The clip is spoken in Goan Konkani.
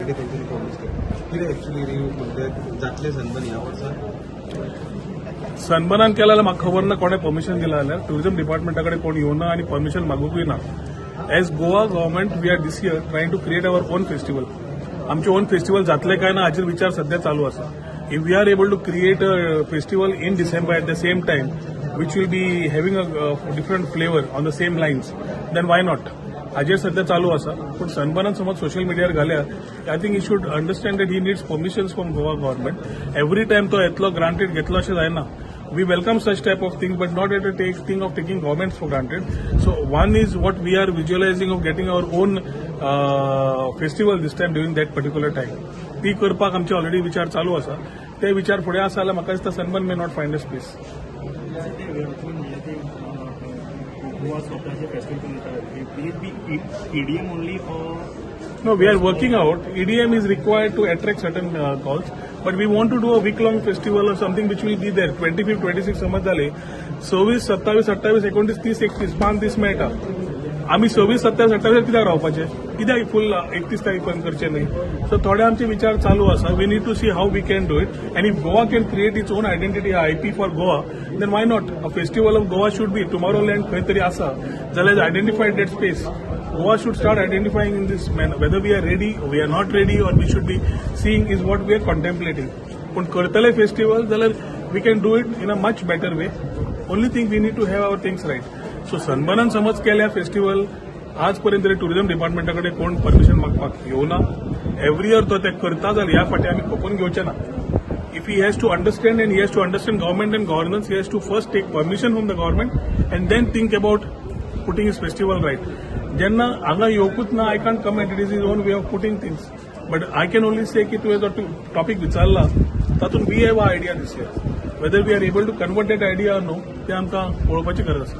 ऑलरेडी तेंच्यांनी प्रॉमीस केला. कितें एक्चुअली म्हणजे जातलें सनबर्न ह्या वर्सा? सनबर्नान केला जाल्यार म्हाका खबर ना कोणें परमिशन दिलां जाल्यार. टुरिझम डिपार्टमेंटा कडेन कोण येवना आनी परमिशन मागूंकूय ना. As Goa government, we are this year trying to create our own festival. आमचे ओन फेस्टिवल जातले काय ना हाचेर विचार सध्या चालू आसा. If we are able to create a festival in December at the same time, which will be having a different flavour on the same lines, then why not? हाजेर सध्या चालू आसा. पूण सनबर्नान समज सोशल मिडियार घाल्या, I think he should understand that he needs permissions from Goa government. Every time तो येतलो, ग्रांटेड घेतलो अशें जायना. We welcome such type of thing, but not at a take thing of taking government for granted. So one is what we are visualizing of getting our own festival this time during that particular time. ती करपाक आमचे ऑलरेडी विचार चालू आसा. ते विचार फुडें आसा जाल्यार म्हाका दिसता Sunburn may not find a space. म्हणल्यार ते गोवा स्वताचे फेस्टिवल करता, will it be EDM only or No, we are working out. EDM is required to attract certain calls, but we want to do a week-long festival or something which will be there. 25, 26 समज जाले, 26, 27, 28, 29, 30, 31, 5 दीस मेळटा. आमी 26, 27, 28 कित्याक रावपाचे? कित्याक फूल 31 तारीख पर्यंत करचे न्ही? सो थोडे आमचे विचार चालू आसा. We need to see how we can do it, and if Goa can create its own identity, IP for Goa, then why not? A festival of Goa should be Tomorrowland खंय तरी आसा जाल्यार identified that space. Goa should start identifying in this manner. Whether we are ready, we are not ready, or we should be seeing is what we are contemplating. पूण करतले फेस्टिवल जाल्यार we can do it in a much better way. Only thing, we need to have our things right. So सनबर्नान समज केल्या फेस्टिवल, आज पर्यंत तरी टुरिझम डिपार्टमेंटा कडेन कोण परमिशन मागपाक येवना. एवरी इयर तो ते करता जाल्यार ह्या फाटी आमी खपोवन घेवचे ना. If he has to understand and he has to understand government and governance, he has to first take permission from the government and then think about putting his festival right. जेन्ना हांगा येवकूच ना, I can't comment. It is is own way of putting things, but I can only से की तुवें जो टॉपिक विचारला तातूंत we have a idea this year. Whether we are able to convert that idea no, तें आमकां पळोवपाची गरज आसा.